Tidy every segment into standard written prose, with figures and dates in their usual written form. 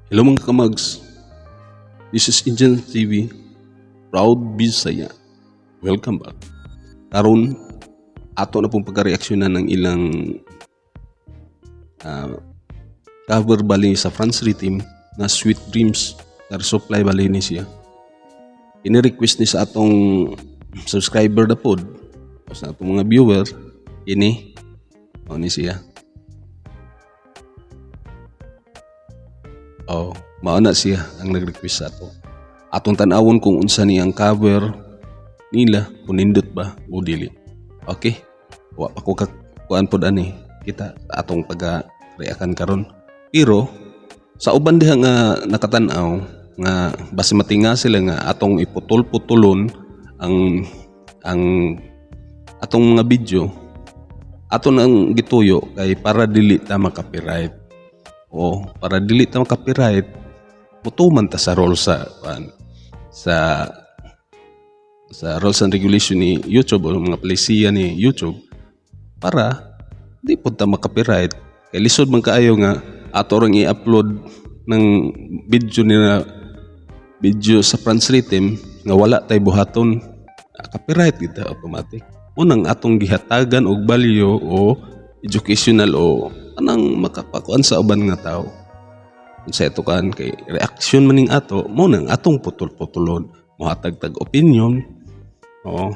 Hello, mga kamags. This is Indian TV, Proud Bisaya. Welcome back. Karon ato na pong pagka-reaksyonan ng ilang cover bali sa France Rhythm na "Sweet Dreams". Air Supply bali ni siya. Ini-request ni sa atong subscriber na pod o sa atong mga viewer ini o ni siya. Oh, mao na siya ang nag-request sa ato. Atong tan-awon kung unsa ni ang cover nila, kung nindot ba o dili. Okay? Wa pa ko ka kuan pod ani kita sa atong pagka-reakan karon. Pero sa uban diha nga nakatan-aw nga basi matinga sila nga atong iputol-putulon ang atong mga video, ato nang gituyo kay para dili ta maka-copyright. O para dili ta maka-copyright, mutuman ta sa rules sa kuan, sa rules and regulation ni YouTube o mga polisiya ni YouTube para di pud ta maka-copyright kay lisod man kaayo nga ato rang i-upload ng video nila, video sa France Rhythm nga wala tay buhaton. Ah, copyright kita automatic. Unang atong gihatagan og value o educational o anang makapakuan sa uban nga tao unsa ito kan kay reaction maning ato mo nang atong putol-putulon, mohatag tag opinion. Oo,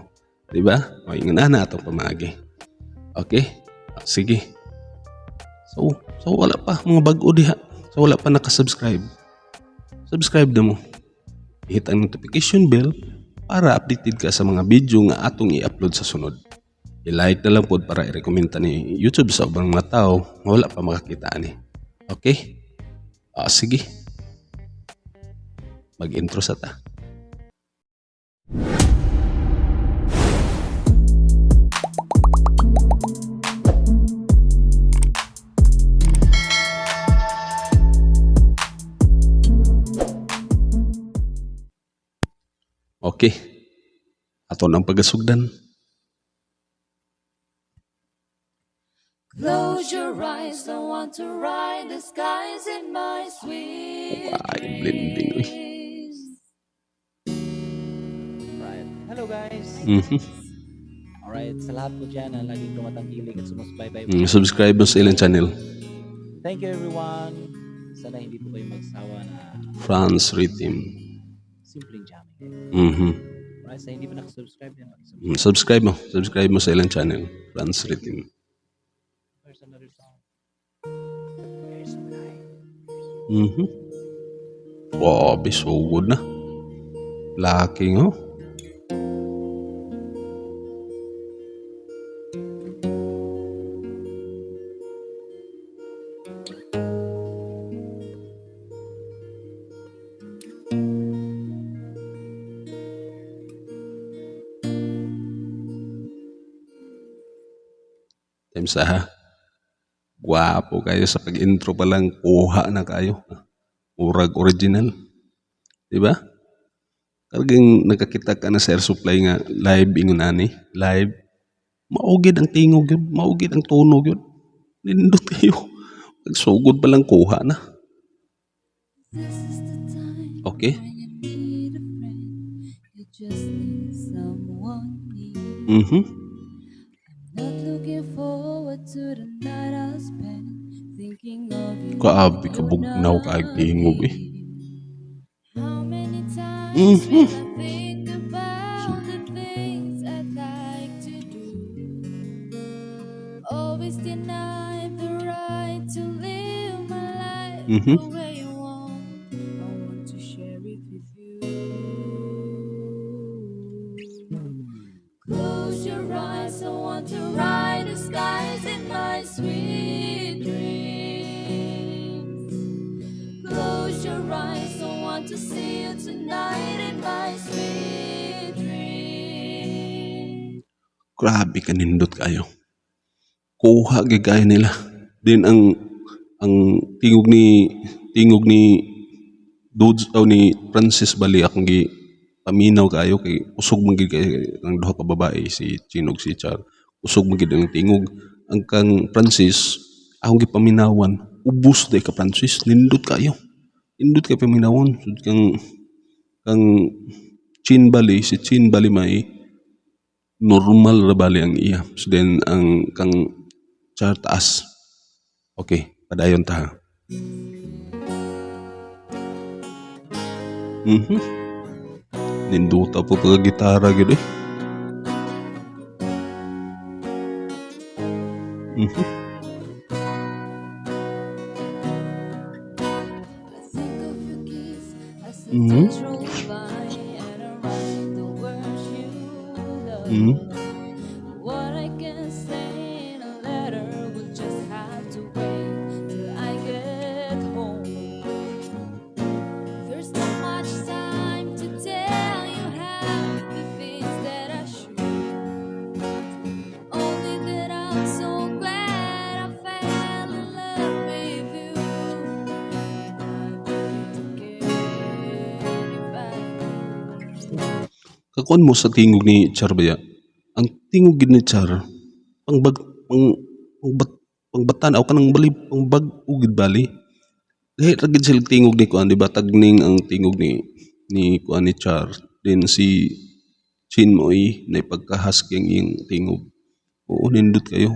di ba? O ingon ana atong pamaagi. Okay. Ah, sige. So wala pa mga bag-o diha, so wala pa naka-subscribe, subscribe na mo, hit ang notification bell para updated ka sa mga video nga atong i-upload sa sunod. I-like na lang pod para i-recommend ta ni YouTube sa ubang mga tao nga wala pa makakita ani. Okay? Ah, sige. Mag-intro sa ta. Okay. Ato nang pagasugdan. Close your eyes, I want to ride the skies in my sweet Ay, blending, uy. Dreams. Right. Hello, guys. Alright, sa lahat po dyan na laging tumatangkilik at sumusubaybay. Subscribe mo sa ilang channel. Thank you, everyone. Sana hindi po kayo magsawa na France Rhythm. Simpleng jamming. Alright, sa hindi pa nakasubscribe din, mag-subscribe. Subscribe mo. Subscribe mo sa ilang channel. France Rhythm. Here's another song. Air Supply. Grabe, sugod na. Laki oh. Times ha. Gwapo kayo sa pag-intro pa lang, kuha na kayo. Murag original. Di ba? Karging nakakita ka na sa Air Supply nga live ingon ani, live. Mao gid ang tingog yun, mao gid ang tunog yun. Nindot kayo. Pagsugod pa lang, kuha na. This is the time when you need a friend. You just need someone near. I'm not looking forward to the night I'll spend thinking of you. Grabe When ka you're bugnaw not kaayog tingog eh. here. How many times will I think about the things I'd like to do? Always deny the right to live my life the way you want. I want to share it with you. Close your eyes, I want to ride the skies in my sweet dreams. Close your eyes, I want to see you tonight in my sweet dreams. Grabe ka nindot kayo. Kuha gyud kayo nila. Din ang tingog ni Dudes o ni Francis bali akong gi paminaw kayo kay usog man gid kay ang duha ka babae, si Chinog, si Char. Usog man gid ang tingog. Ang kang Francis akong gipaminawan, ubos day ka, Francis, nindot kayo. Indot kay paminawon. Sud kang Chin Bali, si Chin Bali may normal ra bali ang iya. So then ang kang Char taas. Okay, padayon ta. Ninduta po pag gitara gid eh. I think of your kiss as the days roll by and I write the words you love. What I can say in a letter will just have to wait till I get home. There's not much time to tell you half the things that I should. Only that I'm so glad I fell in love with you. I'd do it again if I could. Kakuan mo sa tingog ni Char baya. Ang tingog gid ni Char pangbag pang pangbat pangbatan aw kanang bali pangbag-o gid bali. Lahi ra gid sila tingog ni kuan, di ba? Tagning ang tingog ni kuan ni Char. Then si Chin Moy na pagka-husky ang iyang tingog. Oo, nindot kayo.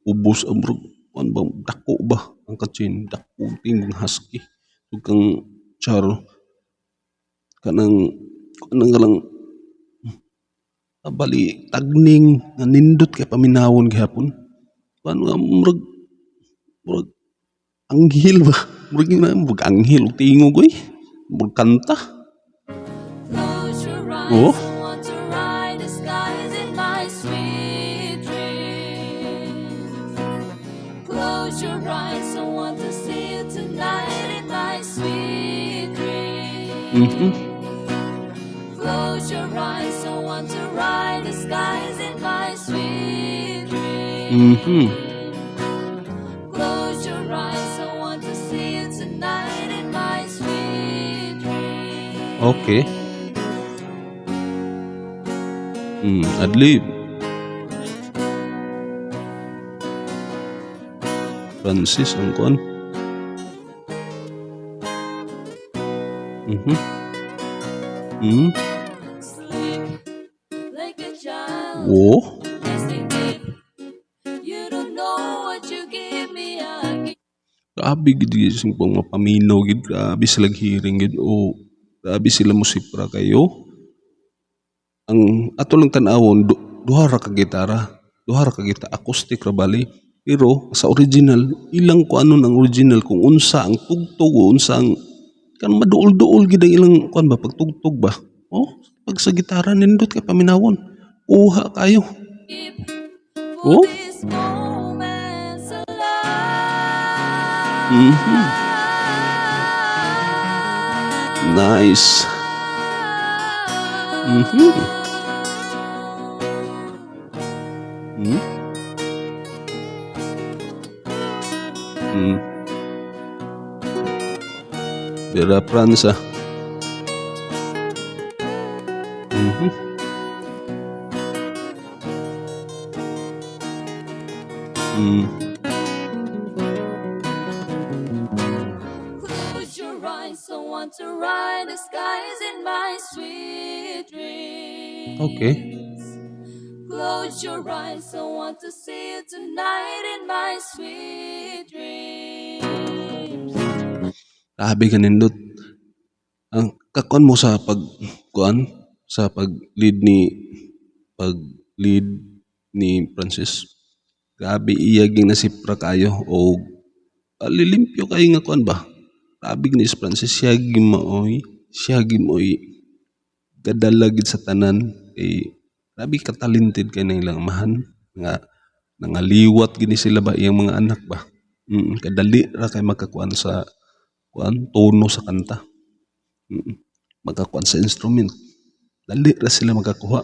Ubos ang murag kuan ba, dako ba ang kachin, dako tingog husky. Ug kang Char kanang kanang lang bali tagning nga nindot kay paminawon gihapon. Kuan nga murag anghel ba? Murag yun na, murag anghel og tingog oy. Murag kanta. Close your eyes, Oh. I want to ride the skies in my sweet dreams. Close your eyes, I want to see you tonight in my sweet dreams. Close your eyes, I want to ride the skies in my sweet dreams. Close your eyes, I want to see you tonight in my sweet dreams. Okay. Adlib. Francis ang kuan. Sleep like a child. Oh. Resting deep. You don't know what you give me. I Grabe gid gid sing pang mapaminaw gid, grabe sila hearing gid o grabe sila musipra kayo. Ang ato lang tan-awon duha ra ka gitara, duha ra ka gitara, acoustic ra bali. Pero sa original, ilang kuanon ang original kung unsa ang tugtog o unsa ang kan maduol-duol gid ang ilang kuan ba pagtugtog ba. Oh, pag sa gitara nindot kay paminawon. Kuha kayo. keep Oh. for these moments alive. Nice. Vera Franza. Close your eyes, I want to ride the skies in my sweet dreams. Okay. Close your eyes, I want to see you tonight in my sweet dreams. Grabe ka nindot. Ang kakuan mo sa pag kuan sa pag lead ni pag lead ni Francis. Grabe iya ging nasipra kayo o limpyo kayo nga kuan ba. Grabe ni Francis siya maoy gadala gid sa tanan kay grabe ka talented kay nang ilang amahan nga nangaliwat gini sila ba iyang mga anak ba. Kadali ra kay makakuan sa kuan tono sa kanta. Makakuan sa instrument. Dali ra sila makakuha.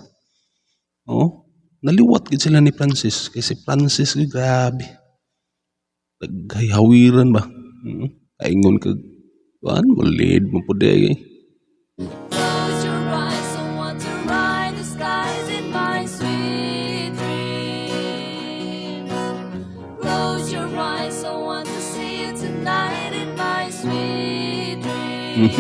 Oo. Naliwat gid sila ni Francis kay si Francis gyud grabe. Naghawiran ba. Kaingon kag kuan mo lead mo pud eh. Close your eyes, I want to ride the skies in my sweet dreams. Close your eyes, I want to see you tonight in my sweet dreams. Close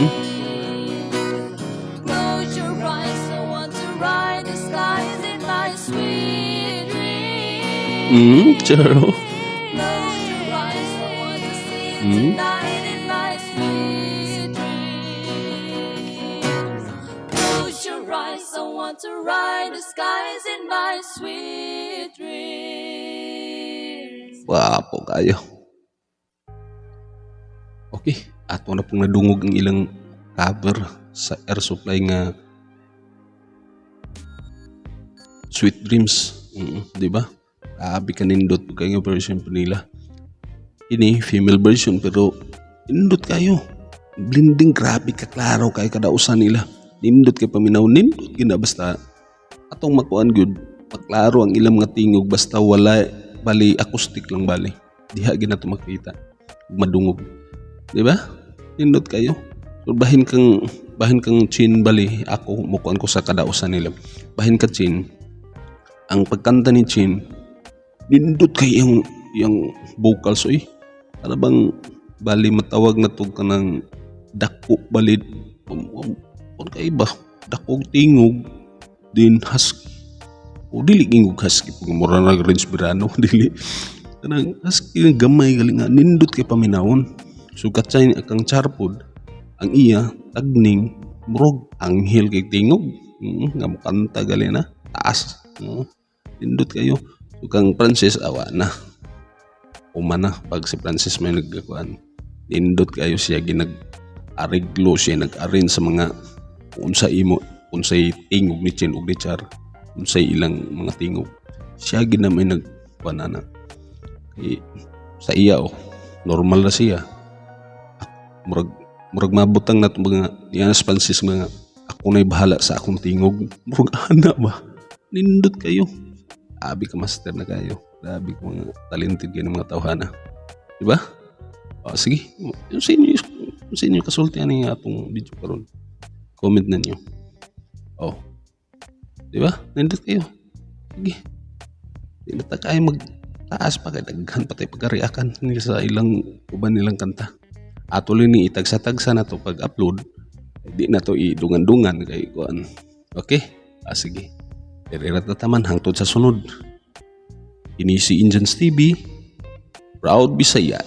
your eyes, I want to ride the skies in my sweet dreams. Charo. Close your eyes, I want to see you tonight in my sweet dreams. Close your eyes, I want to ride the skies in my sweet dreams. Wapo kayo. Okay, ato na pong nadungog ang ilang cover sa Air Supply nga Sweet Dreams. Di ba? Grabe ka nindot kayo nga version pa nila. Ini female version pero nindot kayo. Blending, grabe ka klaro kay kadausan nila. Nindot kay paminaw, nindot gina basta atong makuan gyud, maklaro ang ilang mga tingog basta wala bali acoustic lang bali. Diha gina to makita ug madungog. Di ba? Nindot kayo. So, bahin kang Chin bali ako mukuan ko sa kadausan nila. Bahin ka Chin, ang pagkanta ni Chin nindot kay yung vocals oy. Para bang bali matawag na to kanang dako bali kay ba dakog tingog din husky o dili ingog husky pag mura na Renz Verano, dili kanang husky nga gamay gali nga nindot kay paminawon. So katsay kang Charpod ang iya tagning murog anghel kay tingog nga mukanta gali na taas, nindot kayo. So kang Francis awa na uma na pag si Francis may nagkakuan, nindot kayo siya, ginag ariglo siya, nag-arrange sa mga unsa imo unsay tingog ni Chin ug ni Char, unsay ilang mga tingog, siya gina may nagkuan ana. Kay sa iya oh normal na siya. Murag murag mabutang na itong mga niya Francis, mga ako na'y bahala sa akong tingog, murag ana ba, nindot kayo. Abi ka master na kayo, grabe ka mga talented kayo ng mga tawhana, di ba? O, sige, yung sa inyo kasulti ani nga atong video karon, comment na niyo. Oh, di ba? Nindot kayo. Sige, di na ta kaya mag taas pa kay daghan pa tay pagkariakan nila sa ilang uban nilang kanta. Ato ni itagsa-tagsa na to pag-upload, di na to idungan-dungan kay kuan. Okay, ah, sige, diri ra ta taman hangtod sa sunod. Ini si Injans TV, proud Bisaya.